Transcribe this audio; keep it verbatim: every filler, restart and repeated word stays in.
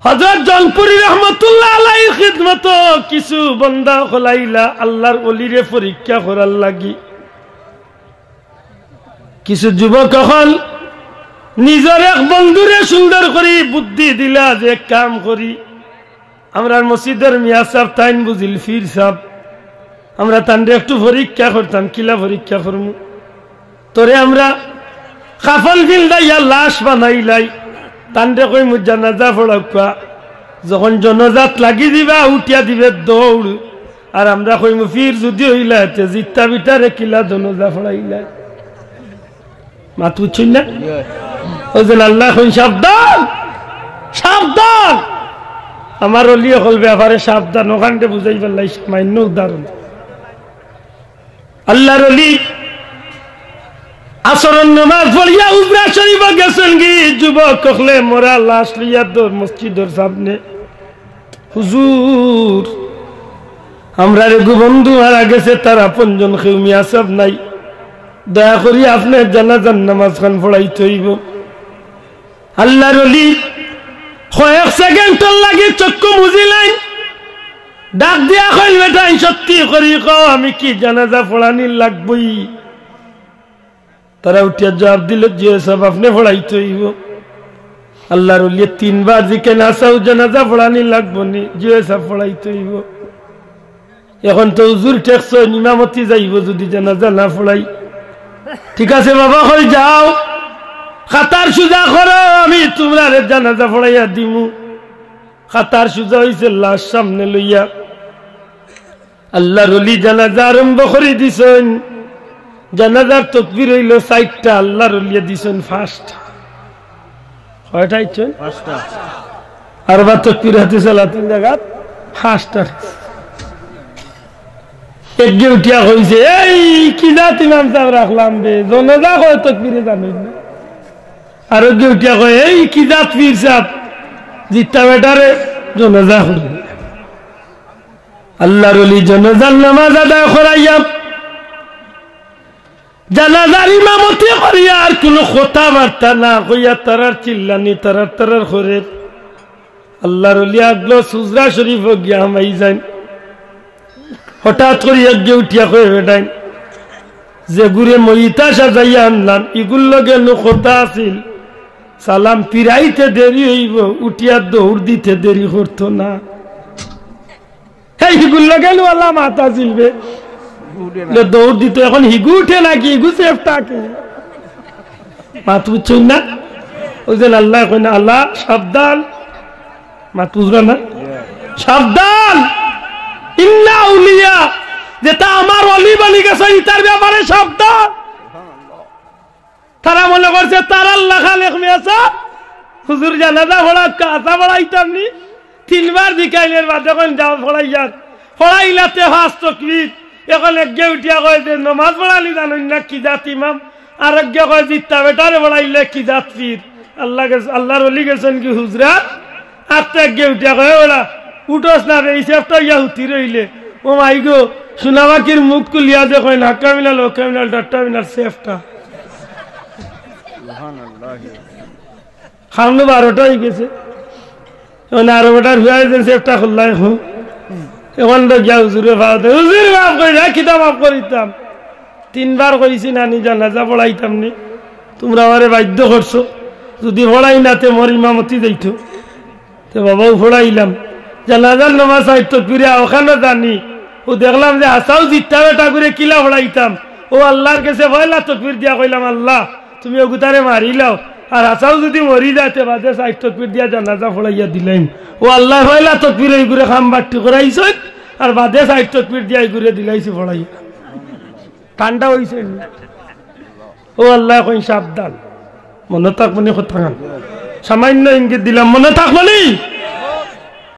হযরত জৌনপুরী রহমতুল্লাহ আলাইহির খিদমতো কিছু বন্দা অকল আইলা আল্লাহর ওলিরে পরীক্ষা করার লাগি। কিছু যুবক অকল নিজর এক বন্ধুরে সুন্দর করি বুদ্ধি দিলা যে এক কাম করি, আমরার মসজিদর মিয়া সাব তাইন বুজিল পীর সাব, আমরা তানরে একটু পরীক্ষা করতাম। কিলা পরীক্ষা করমু? তোরে আমরা কাফন পিন্দাইয়া লাশ বানাইলাই, তানরে কইমু জানাজা পড়াউক্কা। যখন জানাজাত লাগি দিবা, উঠিয়া দিবে দৌড়। আর আমরা কইমু, পীর যুদি অইলা, তে জিত্তা বেটারে কিলা জানাজা পড়াইলা? মাত বুঝছইন না? ওই যে আল্লায় কইন, "সাবধান, সাবধান।" আমার ওলি অকল ব্যাপারে সাবধান, অখানরে বুঝাইবার লাগি সামান্য উদাহরণ। আল্লাহর ওলি আসরর নামাজ পড়িয়া হুজরা শরীফো গেছইন গি, যুবক অকলে মরা লাশ লইয়া দৌড় মসজিদর সামনে। "হুজুর, আমরার এগু বন্ধু মারা গেছে, তার আপনজন কেউ মিয়া সাব নাই, দয়া করি আপনে জানাজার নামাজ খান পড়াইতে অইবো।" আল্লাহর ওলি কয়েক সেকেন্ডর লাগি চক্ষু মুজিলাইন, ডাক দিয়া কইল, "বেটাইন, সত্যি করি কও, আমি কি জানাজা পড়ানি লাগবই?" তারা উঠিয়া জবাব দিল, "জি অয় সাব, আপনে পড়াইতে অইবো।" আল্লাহর ওলিয়ে তিনবার জিকাইন, "আচ্ছা, অউ জানাজা পড়ানি লাগবো নি?" "জি অয় সাব, পড়াইতে অইবো।" "এখন তো হুজুর ঠেকছইন, ইমামতি যাইবো যুদি জানাজা না পড়াই।" "ঠিক আছে বাবা, কই যাও, কাতার সুজা করো, আমি তুমরারে জানাজা পড়াইয়া দিমু।" কাতার সুজা অইছে, লাশ সামনে লইয়া আল্লাহর ওলি জানাজা আরম্ভ করি দিছইন। জানাজার তকবীর অইলো চাইরটা, আল্লাহর ওলিয়ে দিছইন পাঁচটা। কয়টা দিছইন? পাঁচটা। আরবার তকবীরাতে সালাতিন জাগাত পাঁচটা। একগে উঠিয়া কইছে, "এই কি জাত ইমাম সাব রাখলাম বে, জানাজা কয় তকবীরে জানইন না।" আরকগে উঠিয়া কয়, "এই কি জাত পীর সাব, জিত্তা বেটারে জানাজা করি।" আল্লাহর ওলি জানাজার নামাজ আদায় করাইয়া, জানাজার ইমামতি করিয়া, আর কুনু কথাবার্তা না কইয়া তারার চিল্লানি, তারার তারার করের। আল্লাহর ওলি আগলো হুজরা শরীফো গিয়া হামাই যাইন। হঠাৎ করি একগে উঠিয়া কয়, "বেটাইন, যেগুরে মইতা সাজাইয়া আনলাম, ইগুর লগে নু কথা আছিল, সালাম ফিরাইতে দেরি অইবো, উঠিয়া দৌড় দিতে দেরি করতো না।" হেই, হিগুর লগে নু আল্লাহ মাতা আছিল বে। লে দৌড় দিত, এখন হিগু উঠে নাকি, হিগু সেফ থাকে? মাত বুঝছইন না? ওই যে আল্লায় কইন, "আল্লাহ, সাবধান।" মাত বুঝরা না? সাবধান! ইন্না আউলিয়া, যেটা আমার ওলি বনি গেছে, ইতার ব্যাপারে সাবধান। তারা মনে করছে তারার লাখান এক মেসা, হুজুর জানাজা পড়াত কাঁচা পড়াইতাম নি। তিনবার জিকাইলের বাদে কইন, "যাও পড়াইয়ার।" পড়াইলাতে পাঁচ তকবীর। এখন একগে উঠিয়া কয় যে, "নমাজ পড়ানি জানইন না, কি জাত ইমাম।" আর একগে কয়, "জিত্তা বেটারে পড়াইলে কি জাত পীর।" আল্লাহ গেছ-, আল্লাহর ওলি গেছইন গি হুজরাত, আস্তে একগে উঠিয়া কয়, "ওরা উঠোস না রে, এই সেফটা ইয়া হুতি রইলে।" ও মাই গো, সোনাবাকির মুখ খুলিয়া যে কয়, "নাক্কা মিনাল, ওক্কা মিনাল, ডাট্টা মিনাল, সেফটা।" খাওয়ানো বারোটা অই গেছে। এখন আরো বেটার হুয়া যেন সেফটা খুললা এখন। এখন তো গিয়া হুজুরে পাওতে, "হুজুর মাফ করি না, কিতা মাফ করিতাম? তিনবার কইছি না নি জানাজা পড়াইতাম নি, তুমরা আমারে বাধ্য করছো, যুদি পড়াই না তে মোর ইমামতি যাইতো।" তে বাবাও পড়াইলাম। জানাজার নমাজ চাইর তকবীরে অখানো জানি। ও দেখলাম যে হাছাউ জিত্তা বেটাগুরে কিলা পড়াইতাম। ও আল্লাহর গেছে পয়লা তকবীর দিয়া কইলাম, "আল্লাহ, তুমি অগুতারে মারিলাও। আর হাছাউ যুদি মরি যায়, তে বাদে চাইর তকবীর দিয়া জানাজা পড়াইয়া দিলাইম।" ও আল্লায় পয়লা তকবীরে ইগুরে কাম বাট্টি করাইছইন, আর বাদে চাইর তকবীর দিয়া ইগুরে দিলাইছি পড়াইয়া। ঠান্ডা অইছে নি? ও আল্লায় কইন, "সাবধান, মনো থাকবো নি কথাখান?" সামান্য ইঙ্গিত দিলাম, "মনো থাকবো নি?"